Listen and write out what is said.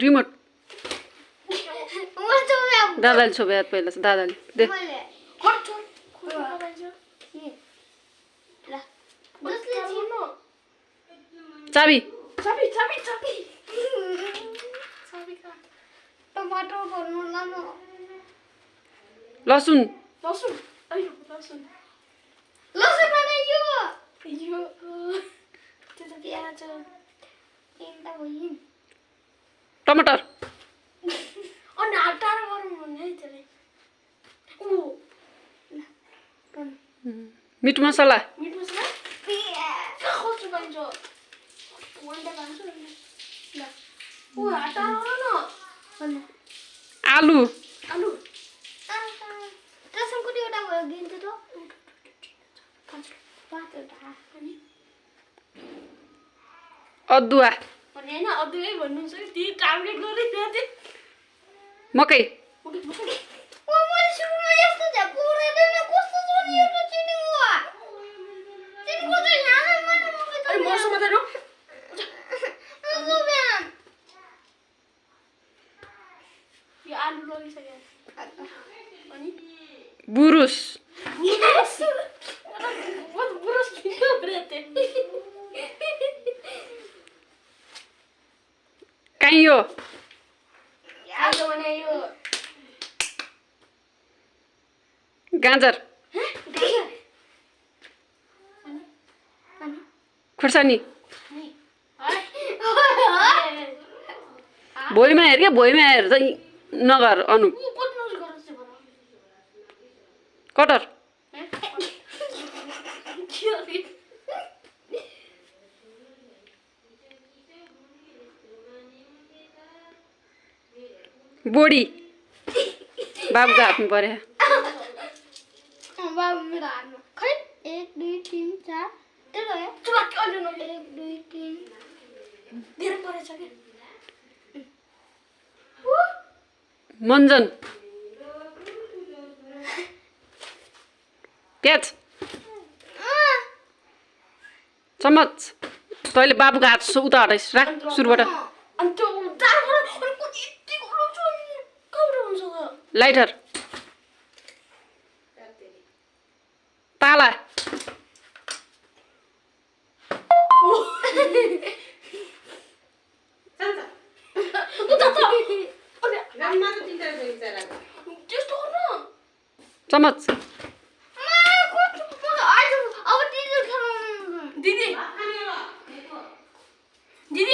remote दादाले छोपे हात पहिला दादाले दे चाबी टमाटर भर्नु लानु लसुन बनाइयो प्याज तिनटा भयो टमाटर अनि हटार गरौँ भन्ने है त्यसले मिट मसला कस्तो पाइन्छ वन्डा पाउँछ ल ओ हटार गर न आलु रसम कतिवटा भयो गिन्छु त पाँचवटा अनि अदुवा भने हैन अदुवै भन्नुहुन्छ कि ती टार्गेट गरिरहेथे मकै ओ मैले सुरुमा यस्तो झ्याप्पो गरेदैन कस्तो छ नि यो चिनी हुआ चिनी को चाहिँ यहाँ मन मकै त अरे मौसम त रो अझ बिहान यो आलु लगिसक्यो अनि बुरुस बुरुस किन ब्रेते काइयो आज बनायो गाजर खुर्सानी भोइमा हेर क्या भोइमा हेर चाहिँ नगर अनु कटर बोडी बाबुको हातमा पऱ्यो बाबु मेरो हातमा खै 1 2 3 4 त्यही हो चुलाक अलि न 1 2 3 धेरै परेछ के मन्जन प्याज चम्मच तैँले बाबुको हात उता हटाइस् राख सुरुबाट अनि त्यो उताबाट यति गरौँ छु अनि कहाँबाट हुन्छ लाइटर ताला चम्मच